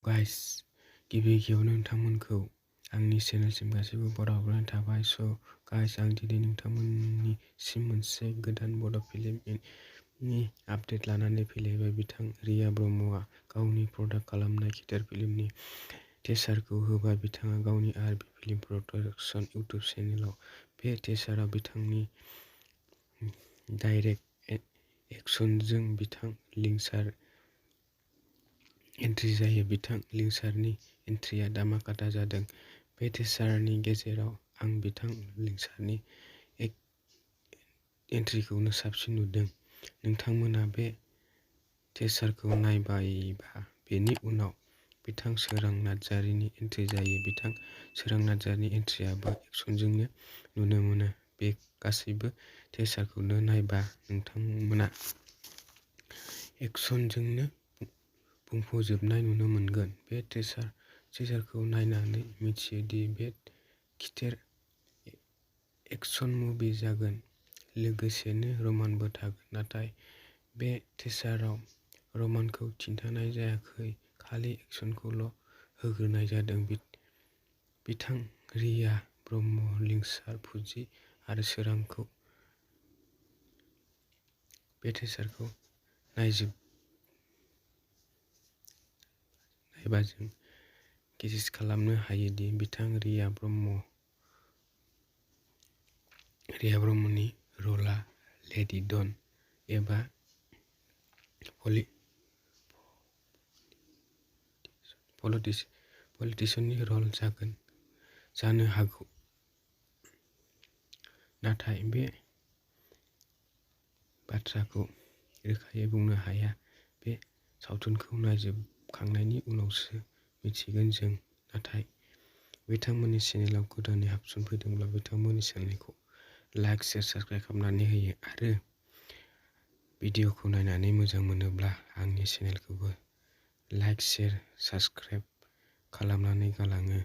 Guys, गिबियावनो नोंथांमोनखौ आंनि चेनेलसिम गासैबो बरायहरनाय थाबाय। गाइस, आं दिनै नोंथांमोननिसिम मोनसे गोदान बड' फिल्मनि आपडेट लानानै फैलायबाय। बिथां रिया ब्रह्मआ गावनि प्रडाक्ट खालामनाय खिथेर फिल्मनि टिजारखौ होबाय। बिथाङा गावनि आरबि फिल्म प्रडाक्शन इउटिउब चेनेलाव। बे टिजाराव बिथांनि डाइरेक्ट एक्शनजों बिथां लिंसार एन्ट्रि जायो। बिथां लिंसारनि एन्ट्रिया धामाकाथा जादों। बे टिजारनि गेजेराव आं बिथां लिंसारनि एन्ट्रिखौनो साबसिन नुदों। नोंथांमोना बे टिजारखौ नायबायबा बेनि उनाव बिथां सोरां नार्जारिनि एन्ट्रि जायो। बिथां सोरां नार्जारिनि एन्ट्रियाबो एक्शनजोंनो नुनो मोनो। बे गासैबो टिजारखौनो नायबा नोंथांमोना एक्शनजोंनो बुंफबजोबनाय नुनो मोनगोन। बे टिजारखौ नायनानै मिथियो दि बे खिथेर एक्शन मुभि जागोन, लोगोसेनो रमान्सबो थागोन। नाथाय बे टिजाराव रमान्सखौ खिन्थानाय जायाखै, खालि एक्शनखौल' होग्रोनाय जादों। बिथां रिया ब्रह्म, लिंसार, फुजि आरो सोरांखौ बे टिजारखौ नायबा जों गेस खालामनो हायोदि बिथां रिया ब्रह्मनि रलआ लेडि डन एबा पलिटिशियाननि रल जानो हागौ। नाथाय बे बाथ्राखौ रोखायै बुंनो हाया। बे सावथुनखौ नायजोबखांनायनि उनावसो मिथिगोन जों। नाथाय बिथांमोननि चेनेलाव गोदानै हाबसनफैदोंब्ला बिथांमोननि चेनेलखौ लाइक, शेयार, साबस्क्राइब खालामनानै होयो आरो भिडिअखौ नायनानै मोजां मोनोब्ला आंनि चेनेलखौबो लाइक, शेयार, साबस्क्राइब खालामनानै गालाङो।